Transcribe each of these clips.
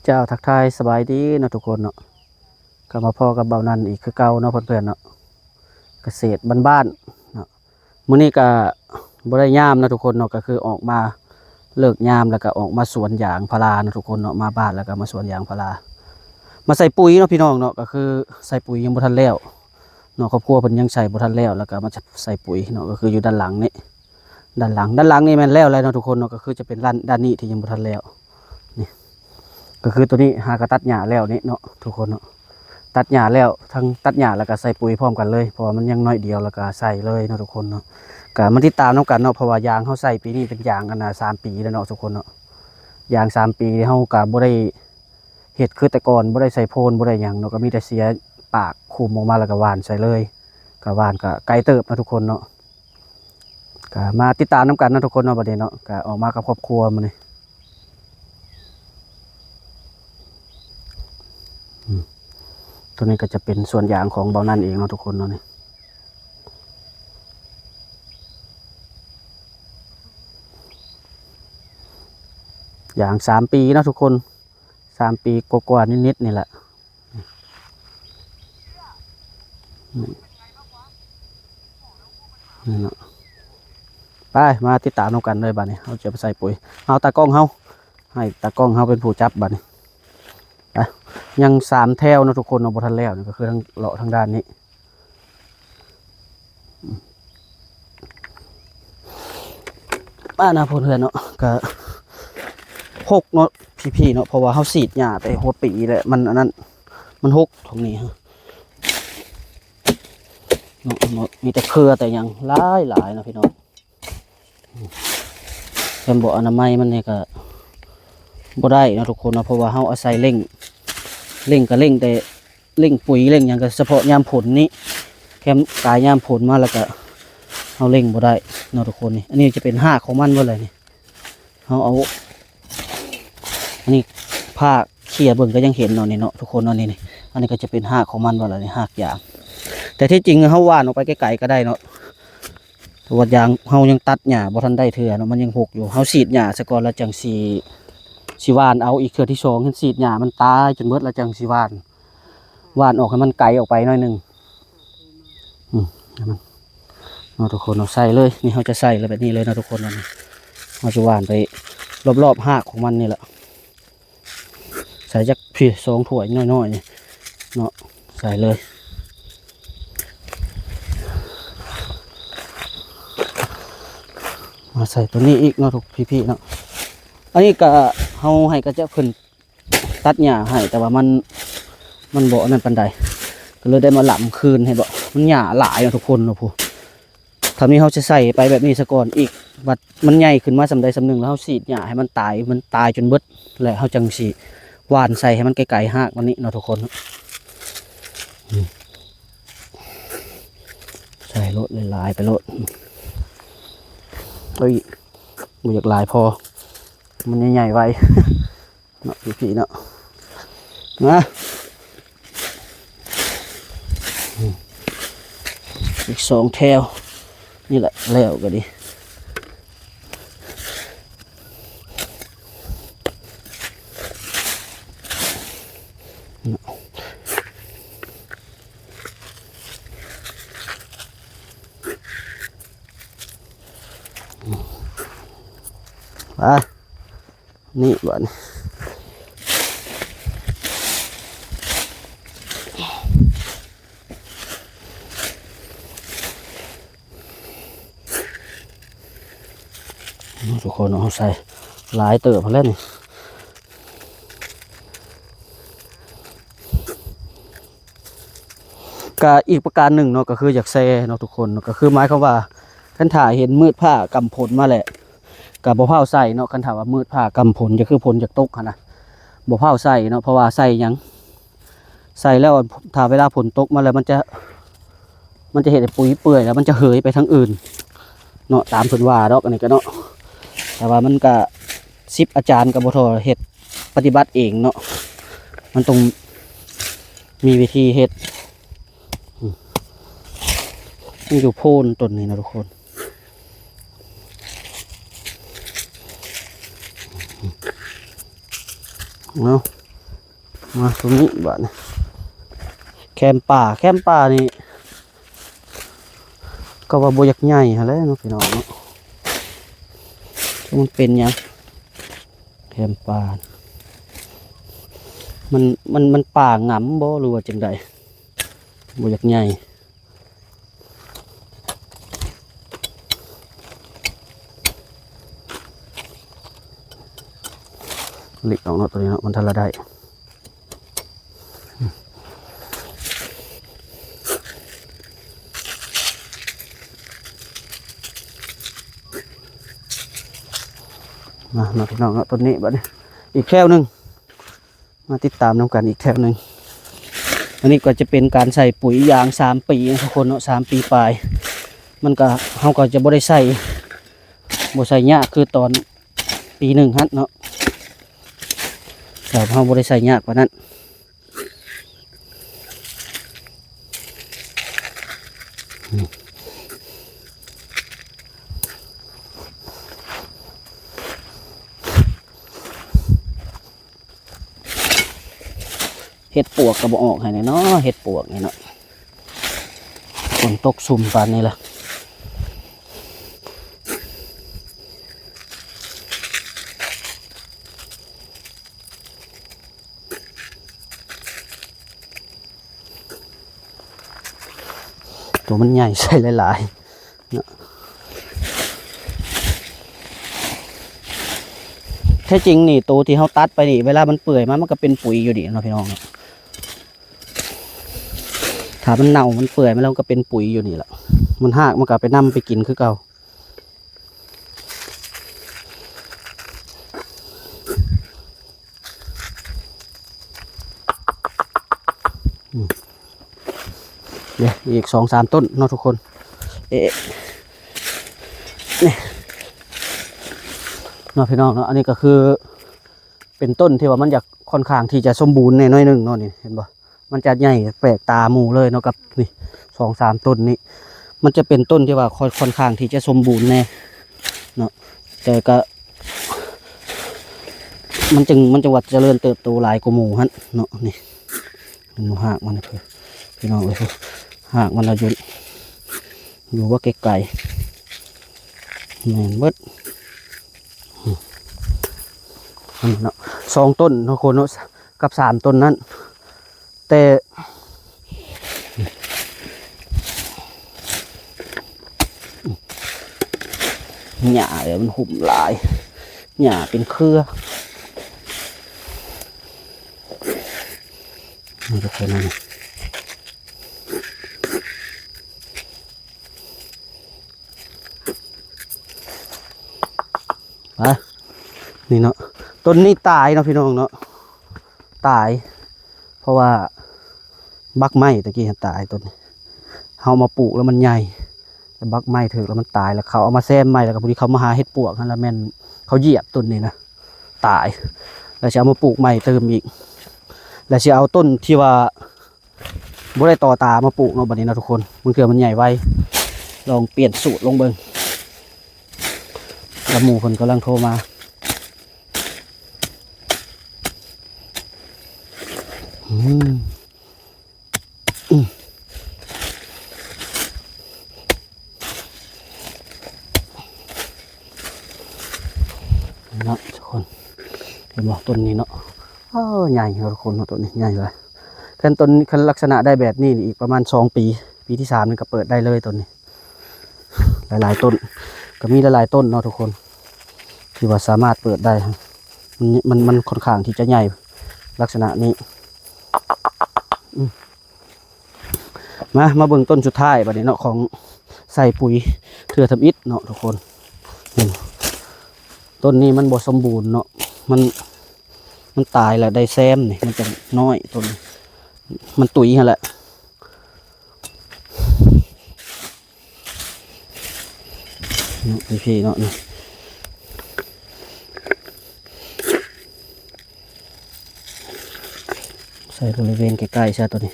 ເຈົ້າ ທັກທາຍສະບາຍດີເນາະທຸກຄົນເນາະ, ກໍມາພໍ້ກັບເບົານັນອີກຄືເກົ່າເນາະເພື່ອນໆເນາະ, ກະເສດບ້ານໆເນາະ. ມື້ນີ້ກໍບໍ່ໄດ້ຍາມເນາະທຸກຄົນເນາະ, ກໍຄືອອກມາເລີກຍາມ ແລ້ວກໍອອກມາສວນຢາງພາລາເນາະທຸກຄົນເນາະ, ມາບ້ານແລ້ວກໍມາສວນຢາງພາລາ ມາໃສ່ປຸຍເນາະພີ່ນ້ອງເນາະ. ກໍຄືໃສ່ປຸຍຍັງບໍ່ທັນແລ້ວເນາະ, ຄອບຄົວເພິ່ນຍັງໃສ່ບໍ່ທັນແລ້ວ ແລ້ວກໍມາໃສ່ປຸຍເນາະ, ກໍຄືຢູ່ດ້ານຫຼັງນີ້ ດ້ານຫຼັງ ດ້ານຫຼັງນີ້ແມ່ນແລ້ວແລ້ວເນາະທຸກຄົນເນາະ, ກໍຄືຈະເປັນດ້ານ ດ້ານນີ້ທີ່ຍັງບໍ່ທັນແລ້ວ. ນີ້ກໍຄືໂຕນີ້ຫາກໍຕັດຫຍ້າແລ້ວນີ້ເນາະທຸກຄົນເນາະ, ຕັດຫຍ້າແລ້ວ ທັງຕັດຫຍ້າແລ້ວກໍໃສ່ປຸຍພ້ອມກັນເລີຍ ເພາະວ່າມັນຍັງໜ້ອຍດຽວ ແລ້ວກໍໃສ່ເລີຍເນາະທຸກຄົນເນາະ. ກໍມາຕິດຕາມນຳກັນເນາະ, ເພາະວ່າຢາງເຮົາໃສ່ປີນີ້ເປັນຢາງອັນນ່າສາມປີແລ້ວເນາະທຸກຄົນເນາະ. ຢາງສາມປີ ເຮົາກໍບໍ່ໄດ້ເຮັດຄືແຕ່ກ່ອນ ບໍ່ໄດ້ໃສ່ໂພນ ບໍ່ໄດ້ຫຍັງເນາະ, ກໍມີແຕ່ເສຍປາກຄຸມອອກມາ ແລ້ວກໍຫວ່ານໃສ່ເລີຍ. ກໍຫວ່ານກໍໄກເຕີບເນາະທຸກຄົນເນາະ. ກໍມາຕິດຕາມນຳກັນເນາະທຸກຄົນເນາະ, ບັດນີ້ເນາະ ກໍອອກມາກັບຄອບຄົວມື້ນີ້. ອືມ ຕົວນີ້ກໍຈະເປັນສວນຢາງຂອງເບົານັນເອງເນາະທຸກຄົນເນາະ. ນີ້ຢາງສາມປີເນາະທຸກຄົນ, ສາມປີກວ່າໆນິດໆນີ້ແຫຼະ. ນີ້ເນາະ ໄປ ມາຕິດຕາມນຳກັນເລີຍບາດນີ້. ເຮົາຈະໄປໃສ່ປຸຍ ເອົາຕາກ້ອງເຮົາ ໃຫ້ຕາກ້ອງເຮົາເປັນຜູ້ຈັບບາດນີ້. ໄປ ຍັງສາມແຖວເນາະທຸກຄົນເນາະ, ບໍ່ທັນແລ້ວ. ນີ້ກໍຄືທາງເລາະທາງດ້ານນີ້ ມານະເພື່ອນໆເນາະ, ກະຮົກເນາະພີ່ໆເນາະ, ເພາະວ່າເຮົາສີດຫຍ້າແຕ່ຫົວປີແລ້ວ ມັນອັນນັ້ນ ມັນຮົກ. ຕົງນີ້ເນາະ ເນາະ ມີແຕ່ເຄືອແຕ່ຫຍັງຫຼາຍໆເນາະພີ່ນ້ອງ. ຄັນບໍ່ອະນາໄມມັນນີ້ກະບໍ່ໄດ້ເນາະທຸກຄົນເນາະ, ເພາະວ່າເຮົາອາໄສເລັ່ງ ເລັ່ງກະເລັ່ງແຕ່ ເລັ່ງປຸຍເລັ່ງຫຍັງກໍສະເພາະຍາມຝົນນີ້, ແຄ່ປາຍຍາມຝົນມາແລ້ວກໍເຮົາເລັ່ງບໍ່ໄດ້ເນາະທຸກຄົນ. ນີ້ ອັນນີ້ຈະເປັນຮາກຂອງມັນເບິດເລີຍນີ້. ເຮົາເອົາອັນນີ້ຜ້າເຄຍເບິ່ງກໍຍັງເຫັນເນາະນີ້ເນາະທຸກຄົນເນາະ. ນີ້ ນີ້ ອັນນີ້ກໍຈະເປັນຮາກຂອງມັນເບິດເລີຍນີ້, ຮາກຢາງ. ແຕ່ທີ່ຈິງເຮົາຫວ່ານອອກໄປໄກໆກໍໄດ້ເນາະ, ແຕ່ວ່າຢາງເຮົາຍັງຕັດຫຍ້າບໍ່ທັນໄດ້ເທື່ອເນາະ, ມັນຍັງຮົກຢູ່. ເຮົາສີດຫຍ້າຊະກ່ອນ ແລ້ວຈັ່ງຊິ ຊິຫວ່ານເອົາອີກເທື່ອທີສອງ, ຄັນສີດຫຍ້າມັນຕາຍຈົນເບິດ ແລ້ວຈັ່ງຊິຫວ່ານ ຫວ່ານອອກໃຫ້ມັນໄກອອກໄປໜ້ອຍໜຶ່ງ. ອືມ ໃຫ້ມັນເນາະທຸກຄົນເນາະ, ໃສ່ເລີຍ. ນີ້ເຮົາຈະໃສ່ແບບນີ້ເລີຍເນາະທຸກຄົນເນາະ. ນີ້ເຮົາຈະຫວ່ານໄປລອບໆຮາກຂອງມັນນີ້ແຫຼະ, ໃສ່ຈັກພີ້ ສອງຖ້ວຍນ້ອຍໆນີ້ເນາະ, ໃສ່ເລີຍ. ມາໃສ່ຕົວນີ້ອີກເນາະທຸກພີ່ໆເນາະ. ອັນນີ້ກະເຮົາໃຫ້ກະຈະເພິ່ນ ຕັດຫຍ້າໃຫ້ ແຕ່ວ່າມັນ ມັນບໍ່ອັນນັ້ນປານໃດ ກໍເລີຍໄດ້ມາລຳຄືນໃຫ້. ບໍ່ ມັນຫຍ້າຫຼາຍເນາະທຸກຄົນເນາະ. ຜູ້ ຖ້າມີເຮົາຊິໃສ່ໄປແບບນີ້ຊະກ່ອນອີກ, ບັດມັນໃຫຍ່ຂຶ້ນມາສ່ຳໃດສ່ຳໜຶ່ງ ແລ້ວເຮົາສີດຫຍ້າໃຫ້ມັນຕາຍ ມັນຕາຍຈົນເບິດ ແລ້ວເຮົາຈັ່ງຊິຫວ່ານໃສ່ໃຫ້ມັນໄກໆຮາກມັນນີ້ເນາະທຸກຄົນ. ອືມ ໃສ່ໂລດ ຫຼາຍໆໄປໂລດ. ເອີຍ ບໍ່ຢາກຫຼາຍພໍ ມັນໃຫຍ່ໆໄວ ເນາະພີ່ໆເນາະ. ມາ ອືມ ອີກສອງແຖວນີ້ແຫຼະ ແລ້ວກໍດີ. ໄປ ນີ້ບາດນີ້ ທຸກຄົນເນາະ ເຮົາໃສ່ຫຼາຍເຕີບແລ້ວນີ້. ກະອີກປະການໜຶ່ງເນາະ ກະຄືຢາກແຊເນາະທຸກຄົນເນາະ, ກະຄືໝາຍຄວາມວ່າ ຄັນຖ້າເຫັນມືດຟ້າກຳຝົນມາແຫຼະ ກະບໍ່ຟ້າວໃສ່ເນາະ. ຄັນຖ້າວ່າມືດຟ້າກຳຝົນ ກະຄືຝົນຢາກຕົກຫັ້ນນະ ບໍ່ຟ້າວໃສ່ເນາະ. ເພາະວ່າໃສ່ຫຍັງ ໃສ່ແລ້ວ ຖ້າເວລາຝົນຕົກມາແລ້ວ ມັນຈະ ມັນຈະເຮັດໃຫ້ປຸຍເປື່ອຍ ແລ້ວມັນຈະເຫີຍໄປທາງອື່ນເນາະ ຕາມເພິ່ນວ່າດອກ ອັນນີ້ກະເນາະ. ແຕ່ວ່າມັນກະ ສິບອາຈານກໍບໍ່ທໍ່ເຮັດປະຕິບັດເອງເນາະ, ມັນຕ້ອງມີວິທີເຮັດ. ອືມ ມັນຢູ່ໂພນຕົ້ນນີ້ນະທຸກຄົນເນາະ. ມາ ຕົງນີ້ບາດນີ້ ແຄມປ່າ ແຄມປ່ານີ້ ກໍວ່າບໍ່ຢາກໃຫຍ່ຫັ້ນແຫຼະເນາະ ພີ່ນ້ອງເນາະ. ມັນເປັນຫຍັງ ແຄມປ່າ ມັນ ມັນ ມັນປ່າຫງຳບໍ່ ຫຼືວ່າຈັ່ງໃດ ບໍ່ຢາກໃຫຍ່. ຫຼີກອອກເນາະ ໂຕນີ້ເນາະ ມັນທັນລະໄດ້. ມາ ມາ ພີ່ນ້ອງເນາະ ໂຕນີ້ບາດນີ້ ອີກແຖວໜຶ່ງ. ມາຕິດຕາມນຳກັນອີກແຖວໜຶ່ງ. ອັນນີ້ກໍຈະເປັນການໃສ່ປຸ໋ຍຢາງສາມປີນະທຸກຄົນເນາະ ສາມປີປາຍ. ມັນກໍ ເຮົາກໍຈະບໍ່ໄດ້ໃສ່ ບໍ່ໃສ່ຍາກຄືຕອນປີໜຶ່ງຫັ້ນເນາະ ແຕ່ເຮົາບໍ່ໄດ້ໃສ່ຍາກປານນັ້ນ. ເຫັດປວກກໍບໍ່ອອກໃຫ້ແນ່ເນາະ ເຫັດປວກນີ້ເນາະ ຝົນຕົກຊຸ່ມປານນີ້ລະ. ໂຕມັນໃຫຍ່ ໃສ່ຫຼາຍໆເນາະ. ແທ້ຈິງນີ້ ໂຕທີ່ເຮົາຕັດໄປນີ້ ເວລາມັນເປື່ອຍມາ ມັນກໍເປັນປຸ໋ຍຢູ່ນີ້ເນາະ ພີ່ນ້ອງເນາະ. ຖ້າມັນເນົ່າມັນເປື່ອຍມາແລ້ວ ມັນກໍເປັນປຸ໋ຍຢູ່ນີ້ລະ ມັນ ຮາກມັນກໍໄປນຳໄປກິນຄືເກົ່າ. ອືມ ເດ ອີກສອງສາມຕົ້ນເນາະທຸກຄົນ ເອະ ນີ້ເນາະ ພີ່ນ້ອງເນາະ. ອັນນີ້ກໍຄືເປັນຕົ້ນທີ່ວ່າມັນຢາກ ຂ້ອນຂ້າງທີ່ຈະສົມບູນແດ່ໜ້ອຍໜຶ່ງເນາະ ນີ້ເຫັນບໍ່ ມັນຈະໃຫຍ່ແປກຕາໝູ່ເລີຍເນາະ ກັບນີ້ສອງສາມຕົ້ນນີ້ ມັນຈະເປັນຕົ້ນທີ່ວ່າ ຂ້ອນ ຂ້ອນຂ້າງທີ່ຈະສົມບູນແດ່ເນາະ ແຕ່ກະ ມັນຈຶ່ງ ມັນຈຶ່ງວ່າຈະເລີນເຕີບໂຕຫຼາຍກວ່າໝູ່ຫັ້ນເນາະ. ນີ້ເຫັນບໍ່ ຮາກມັນ ພີ່ນ້ອງເອີຍ ຮາກມັນລະຢູ່ ຢູ່ບໍ່ໄກໆ ແມ່ນເບິດ. ອືມ ອັນນີ້ເນາະ ສອງຕົ້ນເນາະ ຄົນເນາະ ກັບສາມຕົ້ນນັ້ນ ແຕ່ ຫຍ້າແລ້ວມັນຫຸ້ມຫຼາຍ ຫຍ້າເປັນເຄືອ ມັນກໍແຄ່ນັ້ນ. ໄປ ນີ້ເນາະ ຕົ້ນນີ້ຕາຍເນາະ ພີ່ນ້ອງເນາະ ຕາຍ ເພາະວ່າບັກໄມ້ຕະກີ້ຫັ້ນຕາຍຕົ້ນນີ້ ເຮົາເອົາມາປູກແລ້ວມັນໃຫຍ່ ແຕ່ບັກໄມ້ຖືກແລ້ວມັນຕາຍ ແລ້ວເຂົາເອົາມາແຊມໃໝ່ ແລ້ວກໍພໍດີເຂົາມາຫາເຫັດປວກຫັ້ນ ແລ້ວແມ່ນເຂົາຢຽບຕົ້ນນີ້ນະ ຕາຍ ແລ້ວຊິເອົາມາປູກໃໝ່ຕື່ມອີກ ແລ້ວຊິເອົາຕົ້ນທີ່ວ່າ ບໍ່ໄດ້ຕໍ່ຕາມາປູກເນາະ ບັດນີ້ເນາະທຸກຄົນ ບາງເທື່ອມັນໃຫຍ່ໄວ ລອງປ່ຽນສູດລອງເບິ່ງ ແລ້ວໝູ່ເພິ່ນກຳລັງໂທມາ ອືມ ອືມ ເນາະທຸກຄົນ ເຫັນບໍ່ ຕົ້ນນີ້ເນາະ ເອີ ໃຫຍ່ເນາະທຸກຄົນເນາະ ຕົ້ນນີ້ໃຫຍ່ຫຼາຍ. ຄັນຕົ້ນ ຄັນລັກສະນະໄດ້ແບບນີ້ນີ້ ອີກປະມານສອງປີ ປີທີສາມນີ້ກໍເປີດໄດ້ເລີຍຕົ້ນນີ້ ຫຼາຍໆຕົ້ນ ກໍມີຫຼາຍໆຕົ້ນເນາະທຸກຄົນ ທີ່ວ່າສາມາດເປີດໄດ້ ມັນ ມັນ ມັນຂ້ອນຂ້າງທີ່ຈະໃຫຍ່ລັກສະນະນີ້ ອືມ. ມາ ມາເບິ່ງຕົ້ນສຸດທ້າຍບັດນີ້ເນາະ ຂອງໃສ່ປຸ໋ຍເທື່ອທຳອິດເນາະທຸກຄົນ ເຫັນ ຕົ້ນນີ້ມັນບໍ່ສົມບູນເນາະ ມັນ ມັນຕາຍແລ້ວໄດ້ແຊມນີ້ ມັນຈັ່ງນ້ອຍ ຕົ້ນມັນຕຸຍຫັ້ນແຫຼະ ເນາະ ພີ່ໆເນາະ ນີ້ ໃສ່ບໍລິເວນໃກ້ໆຊະໂຕນີ້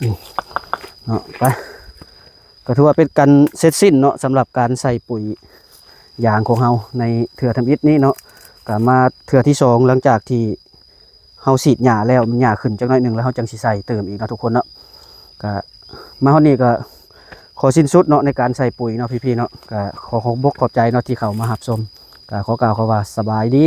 ອືມ ເນາະ ໄປ ກໍຖືວ່າເປັນການເສັດສິ້ນເນາະ ສຳລັບການໃສ່ປຸ໋ຍຢາງຂອງເຮົາໃນເທື່ອທຳອິດນີ້ເນາະ ກໍມາເທື່ອທີສອງ ຫຼັງຈາກທີ່ ເຮົາສີດຫຍ້າແລ້ວ ມັນຫຍ້າຂຶ້ນຈັກໜ້ອຍໜຶ່ງ ແລ້ວເຮົາຈັ່ງຊິໃສ່ຕື່ມອີກເນາະທຸກຄົນເນາະ. ກະມາຮອດນີ້ກະຂໍສິ້ນສຸດເນາະ ໃນການໃສ່ປຸຍເນາະພີ່ໆເນາະ. ກະຂໍຂອບອົກຂອບໃຈເນາະ ທີ່ເຂົ້າມາຮັບຊົມ. ກະຂໍກ່າວຄຳວ່າສະບາຍດີ.